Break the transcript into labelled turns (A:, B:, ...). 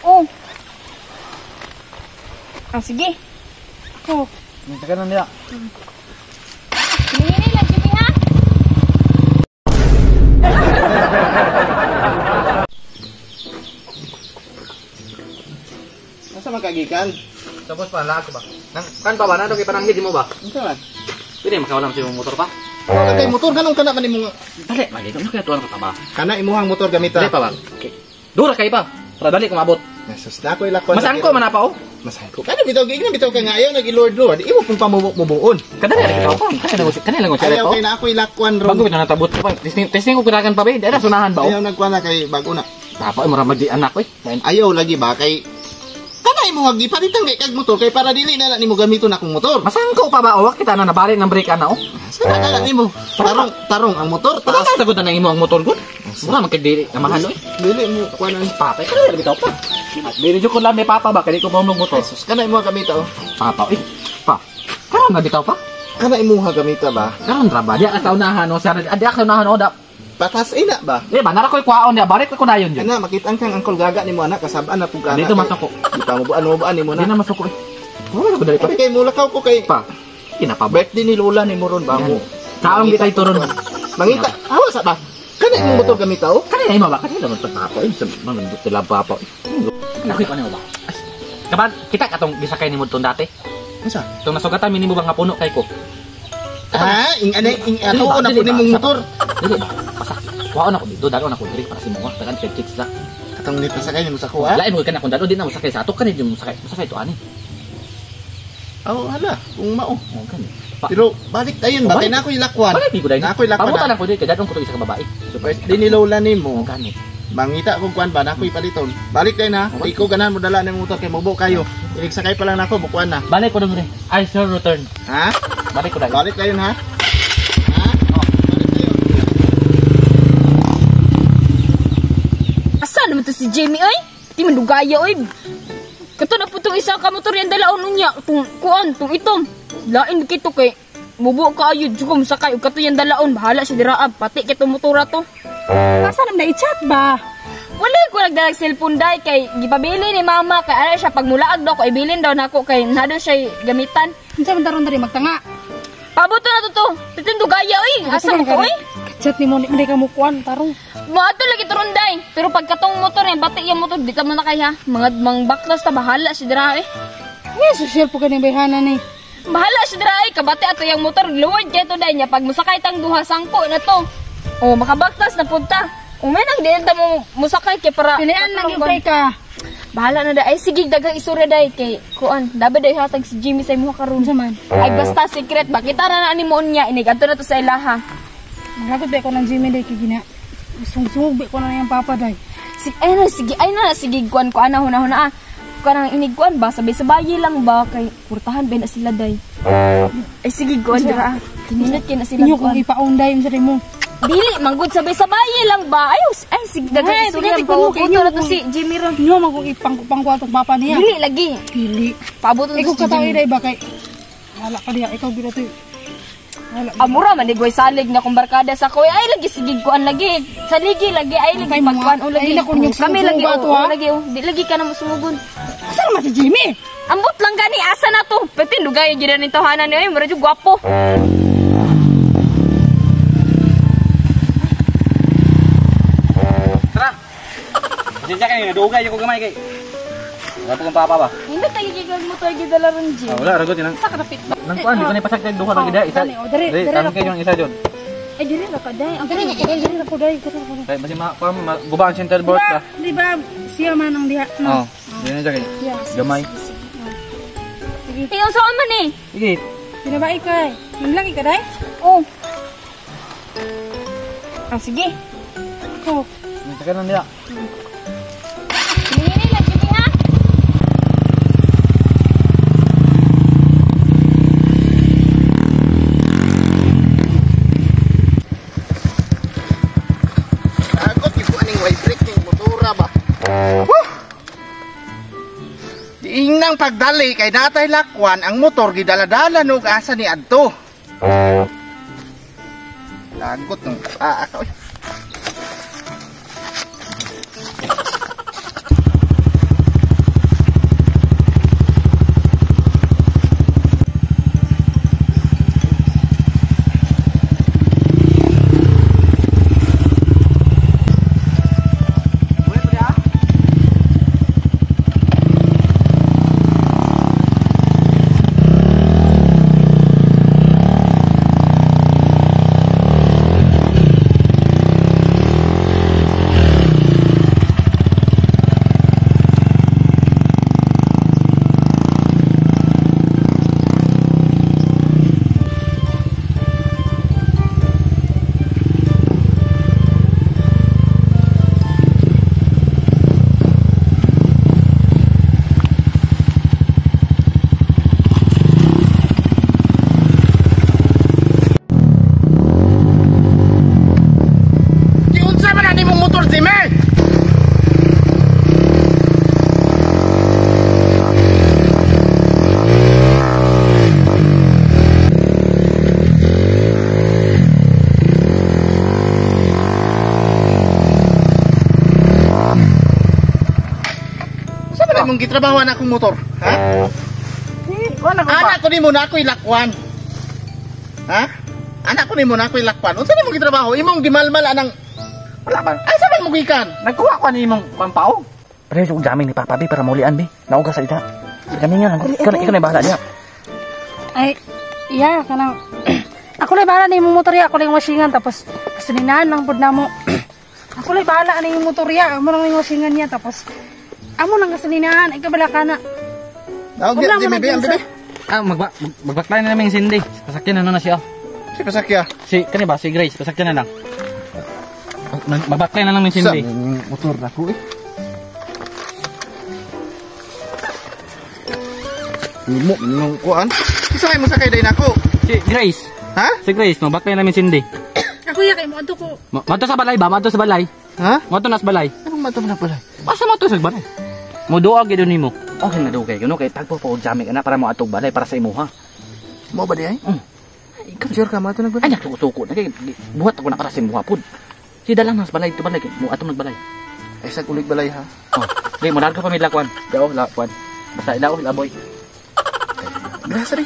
A: Oh. Ah, sige.
B: Ako.
C: Taka na nila.
A: Hinihini lang, Jimmy, ha?
D: Asa man kagikan?
C: Tapos pa, lahat ko ba? Nang, kan pa ba? Nandun kay pananghid mo ba?
D: Unsa man?
C: Pwede makawalam sa imong motor pa?
D: Wala kay motor ganun kana man imong
C: Dali, mali. Ano kaya tuwan ka pa ba?
D: kana imuhang motor gamita.
C: Dali pa ba? Okay. Dura kay pa. Para dali ko maabot.
D: Jesus na ko ilakon.
C: Masangko man na pa oh.
D: Masangko. Kana bitaw giingnan bitaw ka nga ayaw nag-lord lord. Imo pong pamumubuon.
C: Kadali ra kita pa. Kanila lang ko
D: Ayaw kay na ako ilakwan ron.
C: Bago na natabot pa. Testing ko kurakan pa ba? Dara sunahan ba oh.
D: Ayaw nagkuan na kay bago na.
C: Papa, mura magdi anak oy.
D: Ayaw lagi ba kay kana imo gipalitan kay kag motor kay para dili na nimo gamiton akong motor.
C: Masangko pa ba oh? Kita na nabali ng brake ana oh.
D: Sana na nimo. Tarong tarong ang motor
C: taas.
D: Taas
C: Sagot na imo ang motor gud. Mura man kay dili na mahal oy.
D: Dili mo kuan ang
C: Papa, kanila bitaw pa. Dili jud ko lang ni papa ba kay di ko maumong motor.
D: Jesus kana imo gamita oh.
C: Papa, eh. Pa. Karon na bitaw pa.
D: Kana imuha gamita ba?
C: Karon ra ba? Diya ka sa unahan oh, sa diya ka sa unahan oh, da.
D: Patas ina ba?
C: Eh, ba nara koy kwaon diya, balik ko dayon jud.
D: Ana makita kang angkol gaga nimo anak kasab-an na pug ana.
C: Dito masuko.
D: Di pa mo buan mo buan nimo
C: Di
D: na.
C: na masuko eh. Wala ko dali pa.
D: Abi kay mulakaw ko kay
C: Pa. Kinapa ba?
D: birthday ni Lola ni mo ron ba mo.
C: Kaong di kay turon.
D: Mangita, awa sa ba? Kana imong motor gamita oh.
C: Kanina imo ba? Kanina man papa. Eh, sa mga sila papa. Ako ko ba? Kaban kita katong gisakay nimo tong dati.
D: Unsa?
C: Tong nasugatan minimo ba nga puno kay ko?
D: Ah, ing ana ing ato na po nimong motor.
C: Dili ba? Pasak. Kuhaon ako dito, dalon ako diri para si mo. Tagan kay chicks sa.
D: Katong ni pasakay nimo sa kuha.
C: Lain mo kana kung dalon di na mosakay sa ato kani di mo sakay. Mosakay to ani.
D: Oh, hala, kung mao.
C: Oh, kani. Pa.
D: Pero balik tayon ba
C: Oh,
D: kay na ako'y lakwan.
C: Balik ko dai.
D: Na ako'y lakwan.
C: Pabutan ako diri kay dadon ko to isa ka babae. So,
D: Birthday ni Lola nimo.
C: Kani.
D: Mangita kog kuan ba na ako'y paliton. Balik tayo na.
C: Oh,
D: Di ko ganahan mo dala nimong motor kay mubo kayo. Ilig sakay pa lang nako bukuan na.
C: Balik ko diri. I shall return.
D: Ha?
C: Balik ko dai.
D: Balik tayo ha. Ha? Oh, balik tayo.
A: Asa naman to si Jamie oy? Di man dugaya oy. Kato na po itong isa ka motor yan dalaon unya. Tung kuan, tung itom. Lain kito kay mubo ka ayod jud ko mosakay og kato yan dalaon. Bahala siya dira ab. Pati kay tong motora to.
B: Asa naman na i-chat ba?
A: Wala ko nagdalag cellphone day kay gipabili ni mama kay ana siya pag mulaag daw ko ibilin daw nako kay nado siya gamitan.
B: Unsa man taron diri magtanga?
A: Pabuto na to to. Titin dugaya oy. Asa mo ko oy?
B: Chat nimo ni man ka mo kuan tarong.
A: Maato lagi turon day. Pero pagkatong motor yan, pati yung motor, di ta mo na kay ha. Mga mang baklas ta, bahala siya dira eh.
B: Ni social po kaning bayhana ni.
A: Bahala siya dira eh. Kabati ato yung motor, luwad kay to day niya. Pag musakay tang duha, sangko na to. O, makabaklas na punta. O, may nang diin ta mo musakay kay para...
B: Pilian lang yung kay ka.
A: Bahala na day. Ay, sige, daghang isura day kay kuan. Dapat day hatag si Jimmy sa imuha karon.
B: Unsa man?
A: Ay, basta secret. Bakita na na ni mo niya. Inig, ato na to sa ilaha.
B: Maglagot ba ko ng Jimmy day kay gina. Sungsug ba ko na yang papa day.
A: Ay na, sige, ay na, sige, kuan ko ana huna-huna ah. Kuan ang inig kuan ba, sabay-sabayi lang ba kay kurtahan ba na sila day. Ay sige, kuan dira ah. Kininot kay na sila
B: Inyo kung
A: kuan.
B: ipaon day unsa mo.
A: Dili, manggod sabay-sabayi lang ba? Ay, ay sige, daghang
B: Ay,
A: istorya
B: sige,
A: ba.
B: tignan mo, kay
A: Puto na
B: inyo
A: to si Jimmy ron.
B: Inyo man kung ipangko-pangko atong papa niya.
A: Dili lagi.
B: Dili.
A: Paabot na
B: Ikaw
A: to si
B: katawi
A: Jimmy.
B: day ba kay wala ka diha ikaw bila to. Wala.
A: Amura man di salig na kung barkada sa koy. Ay lagi sige kuan lagi. Saligi lagi ay lagi
B: Ay, mga-
A: pagkuan o lagi.
B: ay, naku, yung
A: Kami lagi
B: sumusuba to,
A: o
B: ha?
A: lagi o. Di lagi ka na mosumugon.
B: Asa naman si Jimmy?
A: Ambot lang gani asa na to. Pati lugay gyud ni tawhanan ni ay mura jud gwapo.
C: Tara. Pasensya kay nadugay ko gamay kay. Wala pa kong papa ba?
A: Hindi tayo gigag mo tayo gidala ron Jim.
C: Ah, wala ragot yun.
B: Sa kadapit ba?
C: Nang kuan di ko na ipasakay duha ra gid isa.
B: Dali, oh, diri, diri
C: Tanong
B: ra
C: kayo yung isa jud.
A: Ay diri ra ka day. Ang
B: Diri, diri ra ko day, diri ra ko day.
C: Kay basi ma kuan guba ang center board
B: Diba,
C: ka.
B: di ba siya man ang diha?
C: Oh,
B: No?
C: dili na kay.
B: Siya.
C: Gamay.
B: Sige.
A: Ikaw saan man eh?
C: Sige.
B: Binabae ka eh. Nanlaki ka day?
A: Oh. Ah, sige.
B: Ako.
C: Taka na nila.
A: Hinihini lang, Jimmy ha?
D: Agot yung aning way brake ning motora ba. Woo! Diingnang pagdali kay natay lakwan ang motor gidala-dala nog asa ni adto. Lagot ng paa ka. Imong gitrabaho na akong motor? Ha?
C: Wala ko pa.
D: Anak ko nimo na ako'y lakwan. Ha? Anak ko nimo na ako'y lakwan. Unsa nimo gitrabaho? Imong gimalmal anang
C: Wala ba?
D: Asa man mo gikan?
C: Nagkuha ko ni imong pampao. Pero yung jamming ni Papa bi para maulian bi. Nauga sa ida. Jamming nga lang. Ikaw na bahala niya.
B: Ay, iya kanang ako lay bahala ni imong motor ya, ako lay wasingan tapos gasolinahan lang pud namo. Ako lay bahala ni imong motor ya, amo nang wasingan niya tapos amo nang gasolinahan, ikaw bala kana.
D: Naog
B: Wala mo
D: Jimmy
B: na
D: bi ang
B: kinsa.
D: bibi.
C: Ah, magbaklay na namin Cindy. Pasakyan na na siya.
D: Si pasakya.
C: Si kani ba si Grace, pasakyan na lang. Magbaklay na lang ni
D: Sa
C: Cindy.
D: motor na ko eh. Imo nung kuan. Isa mo sakay day nako.
C: Si Grace.
D: Ha?
C: Si Grace, magbaklay namin Cindy.
B: Ako ya kay mo adto ko.
C: Madto sa balay ba? Madto sa balay.
D: Ha?
C: Madto na sa balay.
D: Anong matong na pala?
C: Asa madto sa balay? Moduag gyud nimo. Okay na dugay kuno kay tagpo pa og jamming ana para mo atog balay para sa imuha.
D: Mo ba di ay?
C: Mm.
D: Ikaw sure ka mato nagbalay?
C: Ay nagsuko na kay buhat ako na para sa imuha pud. Si dalang nas balay to balay kay mo atong nagbalay.
D: Ay sa kulig balay ha.
C: Oh, di mo largo pa mi lakwan. Dao lakwan. Basta ilaw laboy.
D: Grasa ri.